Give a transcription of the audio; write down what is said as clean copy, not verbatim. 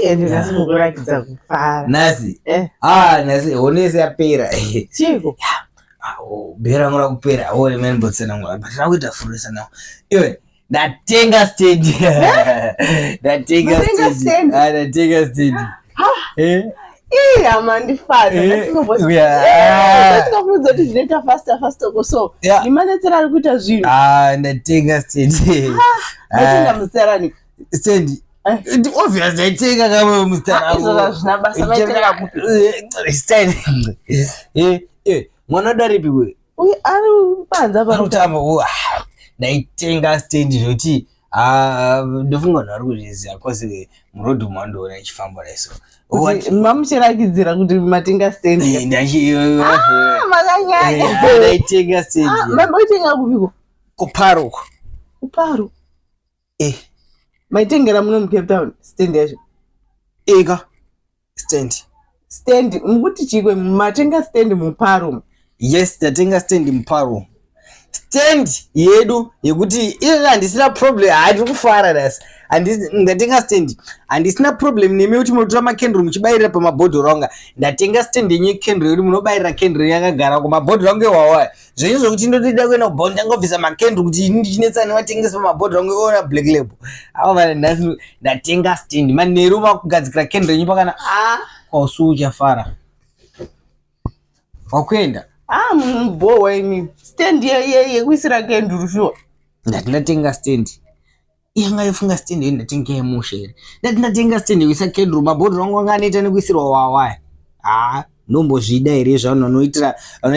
Ende nhasi mukuratidza kufara. Nhasi? Eh. Ah, nhasi honese yapera. Chiko? Ah, oh, bhera rangu rakupera. Oh, rimene mbotsanangura. But rakuita furisa now. Iwe, ndatenga stand. Ndatenga Matenga stand. stand? Ah, ndatenga stand. Eh? Ii, hamandifadza. Eh, yeah. Ndasingafunza kuti zvinoita faster faster ko so. Yeah. Nemanetsero ari kuita zvinhu. Ah, ndatenga stand. Matenga Ah, muzita stand. Eh. Obvious ndaitenga kamwe muzita Ah, izvo hazvina basa, maitenga kupi? Stand. Eh, eh, mwana udaripi we? Uyu ari panze apa. Arikutamba oh, ah, ndaitenga stand zvekuti ah, ndofunga vanhu vari kuzviziva cause murodhi umu vandoona ichifamba dai so. Kuti mamuchirakidzira kuti matenga stand. Eh, Ah, makanyanya. Ndaitenga Ah, stand mamboitenga kupiko? kuparo uko. Kuparo. Eh, Maitengera muno muCape Town stand yacho. eka stand. Stand mukuti chikwe matenga stand muparo. Yes, ndatenga stand muparo. Stand yedu yekuti izvezvi handisina problem, handiri kufara nhasi. Ndatenga stand, handisina problem nemi kuti munotora makenduru muchibayirira pamabhodhoro anga. Ndatenga stand yenyu yekenduru yekuti munobayirira kenduru yakagara kumabhodhoro angu iwawa. Zvenyu zvokuti ndotida kuenda kubhoni ndangobvisa makenduru kuti ini ndichinetsana nevatengesi pamabhodhoro angu iona Black Label. Ava vana nhasi ndatenga stand manheru makugadzikira kenduru yenyu pakana Ah, kwausu uchafara. Wakuenda? Ah, mubhowa imi. Stand yekuisira kenduru sure. Ndati ndatenga stand. Yanga yofunga stand yei ndatenga yemusha here? Ndati ndatenga stand yekuisa kenduru, mabhodhoro angu anga anoita nekuisirwa wawaya. Haa, ndombozvida here zvanhu vanoitira.